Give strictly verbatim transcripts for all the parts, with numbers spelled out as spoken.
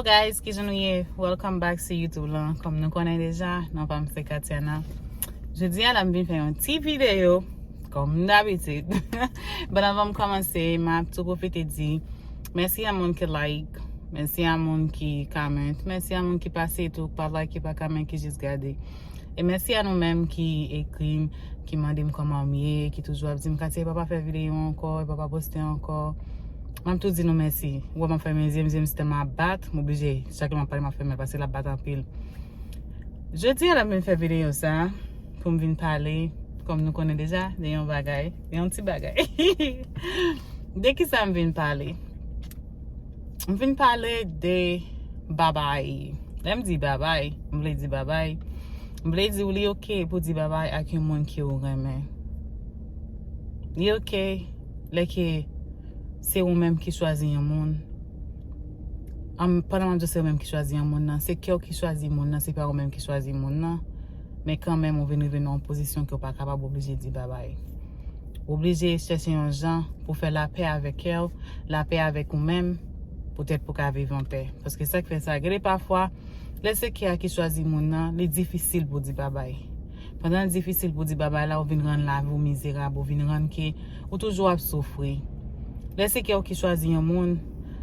Guys, kijan nou ye? Welcome back to YouTube lan. Kòm nou konnen deja, non pa m se Katiana. Jodi a la m vin fè yon ti videyo, kòm dabitid. But anvan m kòmanse, m ap tou pwofite di mèsi a moun ki like, mèsi a moun ki comment, mèsi a moun ki pase tou, pa like, pa comment, ki jis gade. E mèsi a nou menm ki ekri m, ki mande m kòman m ye, ki toujou ap di m, "Katia, epa pa fè videyo ankò, epa pa poste ankò." M ap tou di nou mèsi. Ou wè m ap fè men zye m, zye m si tèlman ap bat, m oblije, chak lè m ap pale, m ap fèmen l, paske l ap bat anpil. Jodi a la m vin fè videyo sa pou m vin pale, kòm nou konnen deja, de yon bagay, de yon ti bagay. De ki sa m vin pale? M vin pale de babay. Lè m di babay, m vle di babay. M vle di w li oke pou di babay ak yon moun ke w renmen. Li oke lè ke se ou menm ki chwazi yon moun. An, pandan m ap di se ou menm ki chwazi yon moun nan, se kè w ki chwazi moun nan, se pa ou menm ki chwazi moun nan. Men kanmenm, ou vin rive nan yon pozisyon ke w pa kapab oblije di babay. Ou oblije chèche yon jan pou fè lapè avèk kè w, lapè avèk ou menm, poutèt pou ka viv anpè. Paske sa k fè sa, gen de pafwa, lè se kè a ki chwazi moun nan, li difisil pou di babay. Pandan l difisil pou di babay la, ou vin rann lavi w mizerab, ou vin rann ke ou toujou ap soufri. Lè se kè w ki chwazi yon moun,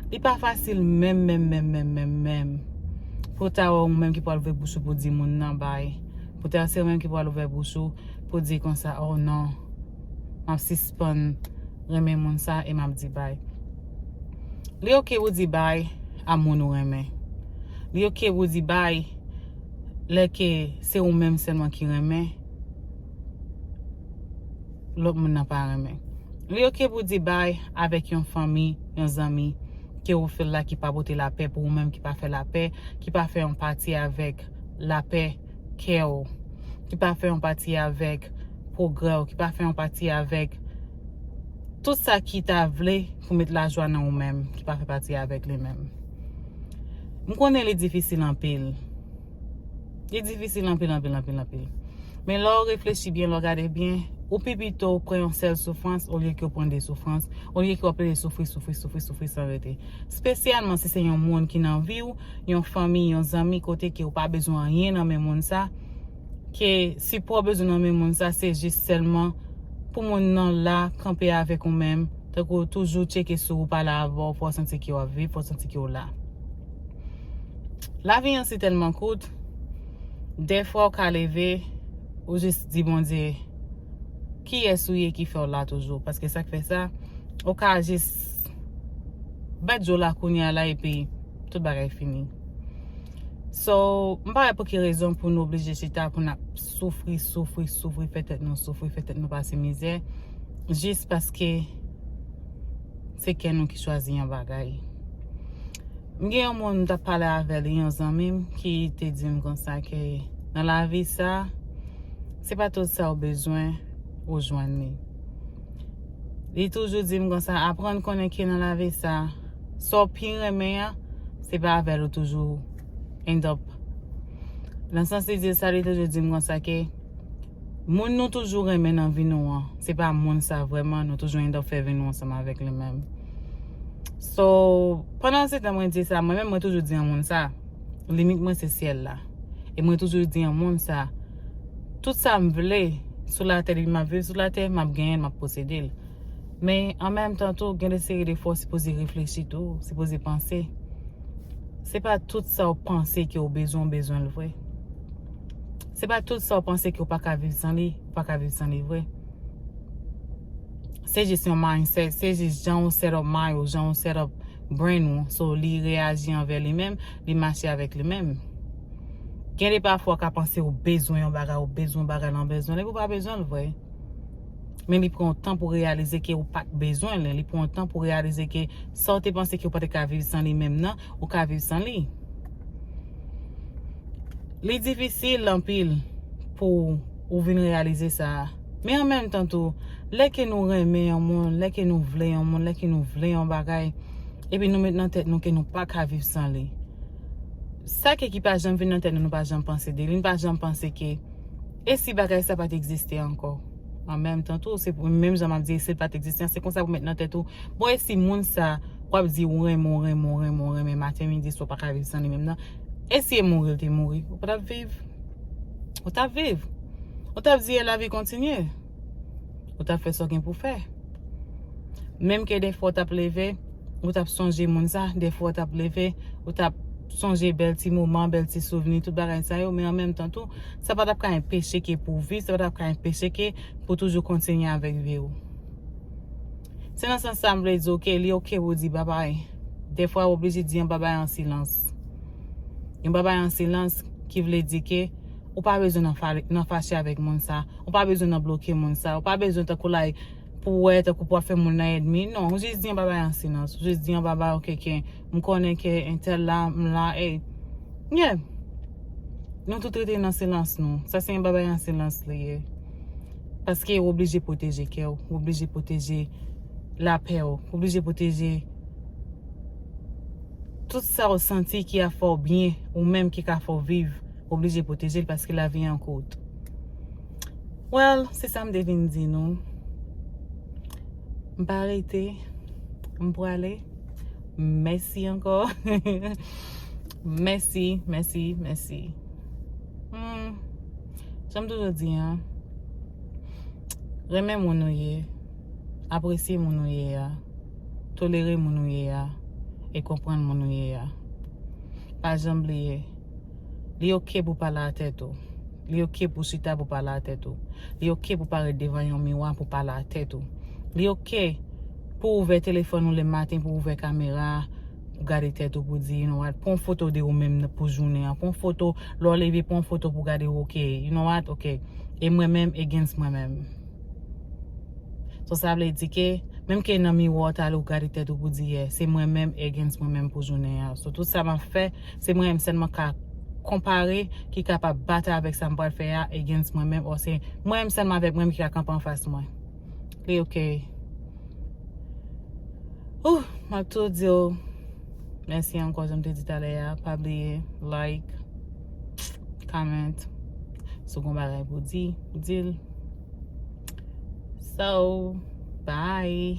li pa fasil menm, menm, menm, menm, menm, menm. Pou ta wè ou menm ki pral ouvè bouch ou pou di moun nan bay. Pou ta se ou menm ki pral ouvè bouch ou pou di konsa, "Oh non, m ap sispann renmen moun sa e m ap di bay." Li oke pou di bay a moun ou renmen. Li oke pou di bay lè ke se ou menm sèlman ki renmen, lòt moun nan pa renmen. Li oke pou di bay avèk yon fanmi, yon zanmi, ke ou fè l la ki pa pote lapè pou ou menm, ki pa fè lapè, ki pa fè yon pati avèk lapè kè w, ki pa fè yon pati avèk pwogrè w, ki pa fè yon pati avèk tout sa ki ta vle pou met lajwa nan ou menm, ki pa fè pati avèk li menm. M konnen li difisil anpil. Li difisil anpil, anpil, anpil, anpil. Men lè w reflechi byen, lè w gade byen, ou pi pito pran yon sèl soufrans olye ke w pran de soufrans, olye ke w ap plede soufri, soufri, soufri, soufri san rete. Espesyalman si se yon moun ki nan vi w, yon fanmi, yon zanmi, kote ke w pa bezwen anyen nan men moun sa, ke sipò w bezwen nan men moun sa, se jis sèlman pou moun nan la, kanpe avèk ou menm, tankou toujou tcheke sou ou, pale avè w, fè w santi ke w ap viv, fè w santi ke w la. Lavi an si tèlman kout, dèfwa w ka leve, ou jis di Bondye, "Kiyès ou ye ki fè w la toujou?" Paske sa k fè sa, ou ka jis bat djòl la kounye a la epi tout bagay fini. So, m pa wè pou ki rezon pou nou oblije chita, pou n ap soufri, soufri, soufri, fè tèt nou soufri, fè tèt nou pase mizè, jis paske se kè nou ki chwazi yon bagay. M gen yon moun m t ap pale avè li, yon zanmi m, ki te di m konsa ke nan lavi sa, se pa tout sa w bezwen ou jwenn li. Li toujou di m konsa, aprann konnen ke nan lavi sa, sa w pi renmen an, se pa avè l ou toujou end up. Nan sans li di sa, li toujou di m konsa ke moun nou toujou renmen nan vi nou an, se pa moun sa vrèman nou toujou end up fè vi nou ansanm avèk li menm. So, pandan se tan mwen di sa, mwen menm mwen toujou di yon moun sa, limit mwen se syèl la. E mwen toujou di yon moun sa, tout sa m vle sou latè, depi m ap viv sou latè, m ap genyen l, m ap posede l. Men an menm tan tou, gen de seri de fwa w sipoze reflechi tou, w sipoze panse. Se pa tout sa w panse ke w bezwen, w bezwen l vre. Se pa tout sa w panse ke w pa ka viv san li, w pa ka viv san li vre. Se jis yon mindset, se jis jan w set up mind ou, jan w set up brain ou, so li reyaji anvè li menm, li mache avèk li menm. Gen de pafwa w ka panse w bezwen yon bagay, w bezwen yon bagay nan bezwen l, epi w pa bezwen l vre. Men li pran w tan pou reyalize ke w pa t bezwen l, li pran w tan pou reyalize ke sa w te panse ke w pa te ka viv san li menm nan, ou ka viv san li. Li difisil anpil pou ou vin reyalize sa. Men an menm tan tou, lè ke nou renmen yon moun, lè ke nou vle yon moun, lè ke nou vle yon bagay, epi nou met nan tèt nou ke nou pa ka viv san li. Sa ke ki pa janm vin nan tèt nou, nou pa janm panse de li, nou pa janm panse ke, e si bagay sa pa t egziste ankò? An menm tan tou, se pou, menm jan m ap di, e si l pa t egziste, se konsa pou met nan tèt ou, bon, e si moun sa, w W ap di ou renmen, ou renmen, ou renmen, ou renmen maten, midi, swa, w pa ka viv san li menm nan. E si e mouri l te mouri, ou pa t ap viv? Ou t ap viv. Ou t ap di e lavi kontinye. Ou t ap fè sa w gen pou fè. Menm ke defwa w t ap leve, ou t ap sonje moun sa, defwa w t ap leve, ou t ap sonje bèl ti moman, bèl ti souvni, tout bagay sa yo, men an menm tan tou, sa pa t ap ka enpeche ke pou w viv, sa pa t ap ka enpeche ke pou toujou kontinye avèk vi w. Se nan sans sa m vle di w ke li oke pou w di babay. Defwa w oblije di yon babay an silans. Yon babay an silans ki vle di ke ou pa bezwen nan fa- nan fache avèk moun sa, ou pa bezwen nan bloke moun sa, ou pa bezwen tankou like pou wè tankou pou ap fè moun nan ènmi. Non, ou jis di yon babay an silans. Ou jis di yon babay oke ke m konnen ke entèl la, m la, e yeah. Nou tout rete nan silans nou. Sa se yon babay an silans li ye. Paske ou oblije pwoteje kè w, ou oblije pwoteje lapè w, ou oblije pwoteje tout sa w santi ki ap fè w byen, ou menm ki ka fè w viv, ou oblije pwoteje l paske lavi an kout. Well, se sa m te vin di nou. M pa rete, m pwale. Mèsi ankò. Mèsi, mèsi, mèsi. Hmm. Jan m toujou di an, renmen moun ou ye, apresye moun ou ye a, tolere moun ou ye a, e konprann moun ou ye a. Pa janm bliye, li oke pou pale a tèt ou. Li oke pou chita pou pale a tèt ou. Li oke pou parèt devan yon miwa pou pale a tèt ou. Li oke pou ouvè telefòn ou lè maten, pou ouvè kamera a, pou gade tèt ou, pou di, you know what, pran foto de ou menm pou jounen an. Pran foto, lè w leve, pran foto pou gade ou, oke, you know what, oke. E mwen menm, against mwen menm. So sa vle di ke, menm ke nan miwa w t ale ou gade tèt ou pou di, yeah, se mwen menm, against mwen menm pou jounen an. So tout sa m ap fè, se mwen menm sèlman ka konpare, ki kapab batay avèk sa m pral fè a, against mwen menm, or se mwen menm sèlman avèk mwen menm ki ka kanpe anfas mwen. Li oke. Ouh, m ap tou di w mèsi ankò, jan m te di talè a. Pa bliye, like, comment. Si w gon bagay pou di, di l. So, bye.